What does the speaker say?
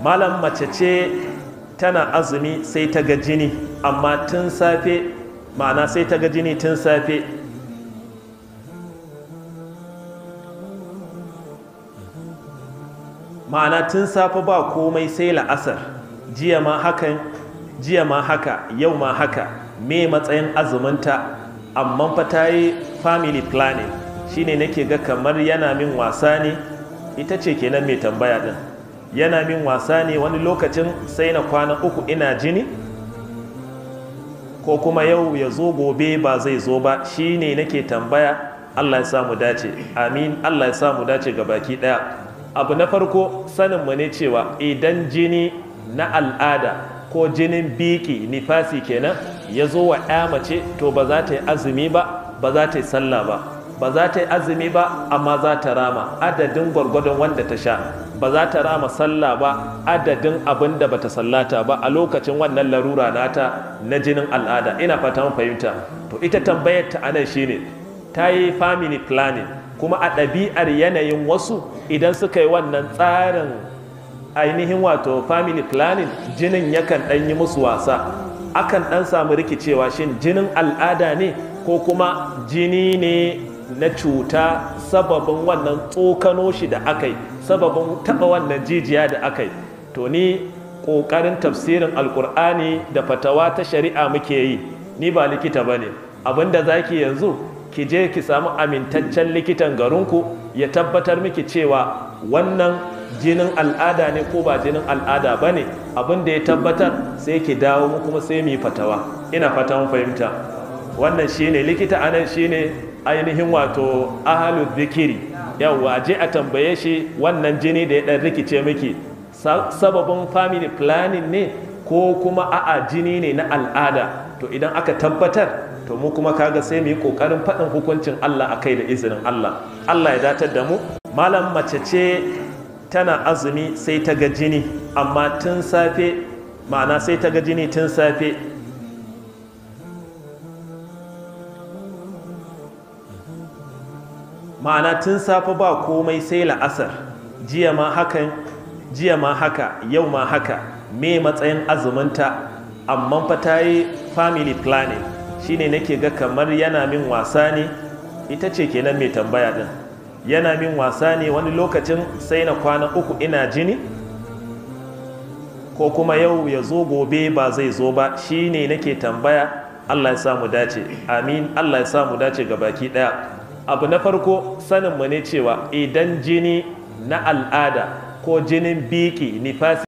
Malam, mace ce tana azumi sai ta ga jini, amma tun safe, ma'ana sai ta ga jini tun safe, ma'ana tun safe ba komai sai la'asar, jiya ma hakan, jiya ma haka, yau ma haka, me matsayin azuminta? Amma fa ta yi family planning. Shine nake ga kamar yana min wasa ne. Ita ce kenan mai tambaya din. Yana min wasa ne, wani lokacin sai na kwana 3 ina jini, ko kuma yau ya zo gobe ba zai zo ba. Shine nake tambaya. Allah ya samu dace, amin. Allah ya samu dace ga baki daya. Abu na farko, saninmu ne cewa idan jini na al'ada ko jinin biki, nifasi kenan, ya zo wa ya mace, to ba za ta yi azumi ba, ba za ta yi sallah ba, ba za ta yi azumi ba, amma za ta rama adadin gwargwadon wanda ta sha. Ba za ta rama sallah ba adadin abin da bata sallata ba a lokacin wannan larura nata na jinin al'ada. Ina fata mun fahimta. To ita tambayar ta anan shine, ta yi family planning, kuma a ɗabi'ar yanayin wasu idan suka yi wannan tsarin ainihin wato family planning, jinin yakan ɗan yi musu wasa, akan ɗan samu rikicewa, shin jinin al'ada ne ko kuma jini ne na cuta sababin wannan tsokano shi da aka yi, sababin taɓa wannan jijiya da aka yi. To ni ƙoƙarin tafsirin alƙur'ani da fatawa ta shari'a muke yi, ni ba likita ba ne. Abinda za ki yanzu, ki je ki samu amintaccen likitan garinku ya tabbatar miki cewa wannan jinin al'ada ne ko ba jinin al'ada ba ne. Abinda ya tabbatar sai ki dawo mu kuma sai mu yi fatawa. Ina fata mun fahimta. Wannan shine likita anan, shine ainihin wato ahalu zikiri. Yawwa, je a tambaye shi wannan jini da ya dan rikice miki sababin family planning ne ko kuma a'a jini ne na al'ada. To idan aka tabbatar, to mu kuma kaga sai mu yi kokarin faɗin hukuncin Allah akai da izinin Allah. Allah ya datar da mu. Malam, mace ce tana azumi sai ta ga jini, amma tun safe, ma'ana sai ta ga jini tun safe, ma'ana tun safe ba komai sai la'asar, jiya ma hakan, jiya ma haka, yau ma haka, me matsayin azuminta? Amma fa ta yi family planning. Shine nake ga kamar yana min wasa ne. Ita ce kenan mai tambaya din. Yana min wasa ne, wani lokacin sai na kwana 3 ina jini, ko kuma yau ya zo gobe ba zai zo ba. Shine nake tambaya. Allah ya samu dace, amin. Allah ya samu dace ga baki daya. Abu na farko, saninmu ne cewa idan jini na al'ada ko jinin biki, nifasi